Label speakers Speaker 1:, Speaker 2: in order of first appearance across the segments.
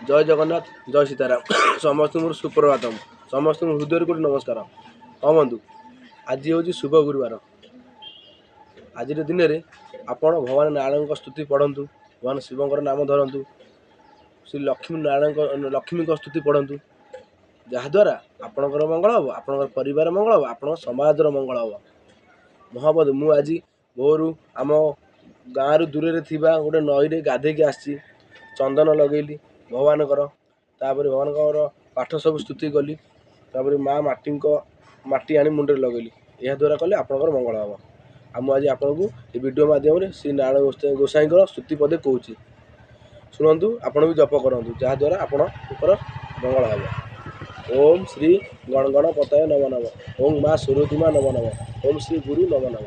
Speaker 1: ଜୟ ଜଗନ୍ନାଥ, ଜୟ ସୀତାରାମ। ସମସ୍ତଙ୍କୁ ମୋର ସୁପ୍ରଭାତମ, ସମସ୍ତଙ୍କୁ ହୃଦୟରୁ ଗୋଟେ ନମସ୍କାର। ହଁ ବନ୍ଧୁ, ଆଜି ହେଉଛି ଶୁଭ ଗୁରୁବାର। ଆଜିର ଦିନରେ ଆପଣ ଭଗବାନ ନାରାୟଣଙ୍କ ସ୍ତୁତି ପଢ଼ନ୍ତୁ, ଭଗବାନ ଶିବଙ୍କର ନାମ ଧରନ୍ତୁ, ଶ୍ରୀ ଲକ୍ଷ୍ମୀ ନାରାୟଣଙ୍କ ଲକ୍ଷ୍ମୀଙ୍କ ସ୍ତୁତି ପଢ଼ନ୍ତୁ, ଯାହାଦ୍ୱାରା ଆପଣଙ୍କର ମଙ୍ଗଳ ହେବ, ଆପଣଙ୍କର ପରିବାର ମଙ୍ଗଳ ହେବ, ଆପଣଙ୍କ ସମାଜର ମଙ୍ଗଳ ହେବ। ମହାବନ୍ଧୁ, ମୁଁ ଆଜି ଭୋରୁ ଆମ ଗାଁରୁ ଦୂରରେ ଥିବା ଗୋଟେ ନଈରେ ଗାଧେଇକି ଆସିଛି। ଚନ୍ଦନ ଲଗେଇଲି ଭଗବାନଙ୍କର, ତାପରେ ଭଗବାନଙ୍କର ପାଠ ସବୁ ସ୍ତୁତି କଲି, ତାପରେ ମା ମାଟିଙ୍କ ମାଟି ଆଣି ମୁଣ୍ଡରେ ଲଗେଇଲି। ଏହାଦ୍ୱାରା କଲେ ଆପଣଙ୍କର ମଙ୍ଗଳ ହେବ। ଆଉ ମୁଁ ଆଜି ଆପଣଙ୍କୁ ଏ ଭିଡ଼ିଓ ମାଧ୍ୟମରେ ଶ୍ରୀ ନାରାୟଣ ଗୋସାଇଙ୍କର ସ୍ତୁତି ପଦେ କହୁଛି, ଶୁଣନ୍ତୁ, ଆପଣ ବି ଜପ କରନ୍ତୁ, ଯାହାଦ୍ୱାରା ଆପଣଙ୍କର ମଙ୍ଗଳ ହେବ। ଓମ୍ ଶ୍ରୀ ଗଣଗଣପତାୟ ନମ ନମ। ଓମ୍ ମା ସୁରତି ମା ନମ ନମ। ଓମ୍ ଶ୍ରୀ ଗୁରୁ ନମ ନମ।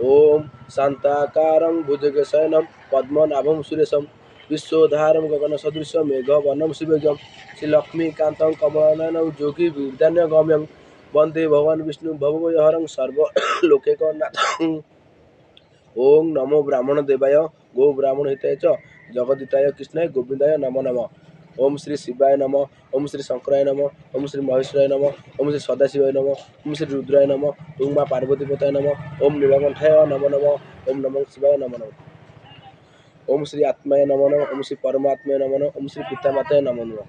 Speaker 1: ଓମ୍ ଶାନ୍ତାକାରଂ ଭୁଜଗଶୟନಂ ପଦ୍ମନାଭಂ ସୁରେଶಂ ବିଶ୍ୱଧାରಂ ଗଗନ ସଦୃଶ ମେଘବର୍ଣ୍ଣಂ ଶିବଜ୍ଞಂ ଶ୍ରୀ ଲକ୍ଷ୍ମୀକାନ୍ତଂ କମଳନୟନଂ ଯୋଗୀ ବିର୍ଦାନ୍ୟ ଗମ୍ୟଂ ବନ୍ଦେ ଭଗବାନ ବିଷ୍ଣୁ ଭବଭୟହରଂ ସର୍ବ ଲୋକେକନାଥଂ। ଓଂ ନମୋ ବ୍ରାହ୍ମଣ ଦେବାୟ ଗୋ ବ୍ରାହ୍ମଣ ହିତାୟ ଚ ଜଗଦିତାୟ କୃଷ୍ଣାୟ ଗୋବିନ୍ଦାୟ ନମୋ ନମଃ। ଓମ୍ ଶ୍ରୀ ଶିବାୟ ନମ। ଓମ୍ ଶ୍ରୀ ଶଙ୍କରାୟ ନମ। ଓମ୍ ଶ୍ରୀ ମହେଶ୍ୱରାୟ ନମ। ଓମ୍ ଶ୍ରୀ ସଦାଶିବାୟ ନମ। ଓମ୍ ଶ୍ରୀ ରୁଦ୍ରାୟ ନମ। ଓମ୍ ମା ପାର୍ବତୀ ପତାୟ ନମ। ଓମ୍ ନୀଳକଣ୍ଠାୟ ନମ ନମ। ଓମ୍ ନମଃ ଶିବାୟ ନମ ନମ। ଓମ୍ ଶ୍ରୀ ଆତ୍ମାୟ ନମ ନମ। ଓମ୍ ଶ୍ରୀ ପରମାତ୍ମାୟ ନମ ନମ। ଓମ୍ ଶ୍ରୀ ପିତାମାତାୟ ନମ ନମ।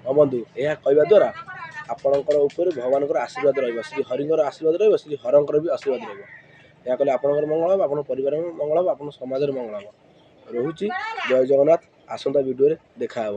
Speaker 1: ହଁ ବନ୍ଧୁ, ଏହା କହିବା ଦ୍ୱାରା ଆପଣଙ୍କର ଉପରେ ଭଗବାନଙ୍କର ଆଶୀର୍ବାଦ ରହିବ, ଶ୍ରୀ ହରିଙ୍କର ଆଶୀର୍ବାଦ ରହିବ, ଶ୍ରୀ ହରଙ୍କର ବି ଆଶୀର୍ବାଦ ରହିବ। ଏହା କଲେ ଆପଣଙ୍କର ମଙ୍ଗଳ ହେବ, ଆପଣଙ୍କ ପରିବାରର ମଙ୍ଗଳ ହେବ, ଆପଣଙ୍କ ସମାଜର ମଙ୍ଗଳ ହେବ। ରହୁଛି, ଜୟ ଜଗନ୍ନାଥ। ଆସନ୍ତା ଭିଡ଼ିଓରେ ଦେଖା ହେବ।